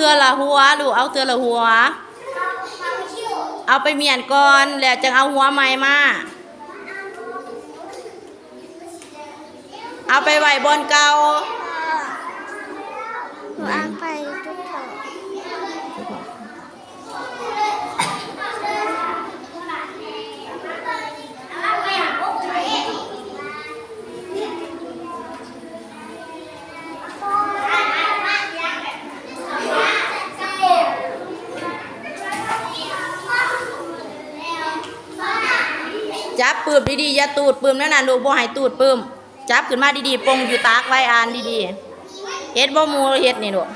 ອລະຫົວລູກ ເອົາເທື່ອລະຫົວ. ເອົາໄປມ້ຽນກ່ອນ ແລ້ວຈັ່ງເອົາຫົວໃໝ່ມາ. ເອົາໄປໄວ້ບ່ອນເກົ່າ. ໜູອ່ານໄປທຸກເທື່ອ. ຈັບປຶ້ມດີໆ ຢ່າຕູດປຶ້ມແນວນັ້ນລູກ ບໍ່ໃຫ້ຕູດປຶ້ມ. ຈັບຂຶ້ນມາດີໆ ປົງຢູ່ຕາກໄວ້ ອ່ານດີໆ. ເຮັດບໍ່ ໝູ່ເຮັດນີ້ລູກ.